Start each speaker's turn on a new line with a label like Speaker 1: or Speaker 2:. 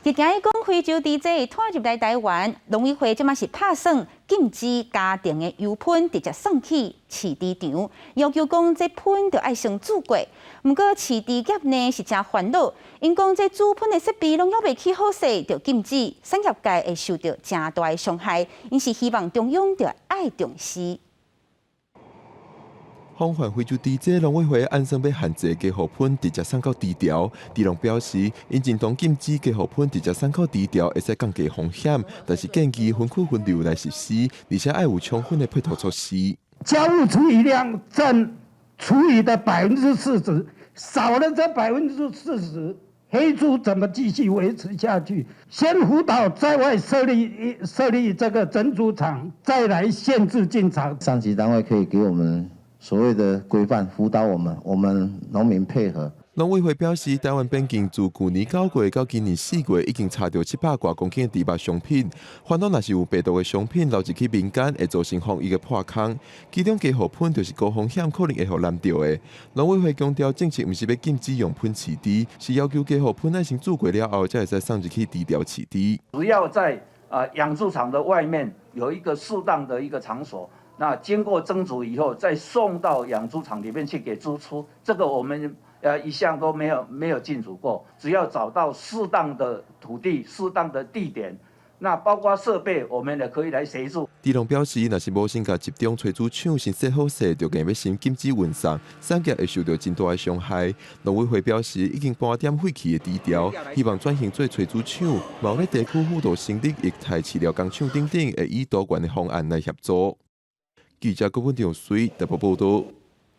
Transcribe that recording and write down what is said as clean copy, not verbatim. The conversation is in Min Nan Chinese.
Speaker 1: 日驚講非洲豬災拖入來台灣，農委會這馬是拍算禁止家庭的羊糞直接送去飼豬場，要求講這糞著愛先煮過。毋過飼豬業呢是誠煩惱，𪜶講這煮糞的設備攏猶未起好勢，就禁止，產業界會受著誠大的傷害。𪜶是希望中央著愛重視。
Speaker 2: 防範非洲豬災，農委會按算欲限制家戶糞直接送到豬場。豬農表示，𪜶認同禁止家戶糞直接送到豬場，會使降低風險，但是建議分區分流來實施，而且愛有充分的配套措施。
Speaker 3: 家畜廚餘量佔廚餘的40%，少了這40%，黑豬怎麼繼續維持下去？先輔導在外設立這個整豬場，再來限制進場。
Speaker 4: 上級單位可以給我們所謂的規範輔導我們，我們農民配合。
Speaker 2: 農委會表示，台灣邊境自舊年9月到今年4月，已經查著700外公頃的豬肉商品。煩惱若是有病毒的商品流入去民間，會造成防疫的破空。其中家戶糞就是高風險，可能會予染著的。農委會強調，政策毋是欲禁止用糞飼豬，是要求家戶糞愛先煮過了後，才會使送入去豬場飼豬。
Speaker 5: 只要在養豬場的外面有一個適當的一個場所，那經過蒸煮以後，再送到養豬場裡面去給豬吃，這個我們一向都沒有禁止過。只要找到適當的土地、適當的地點，那包括設備，我們也可以來協助。
Speaker 2: 豬農表示，若是無先共集中炊煮廠先設好勢，就硬欲先禁止運送，產業會受著真大的傷害。農委會表示，已經盤點廢棄的豬場，希望轉型做炊煮廠，嘛有咧地區輔導成立液態飼料工廠等等，會以多元的方案來協助。記者郭文長水特報報道。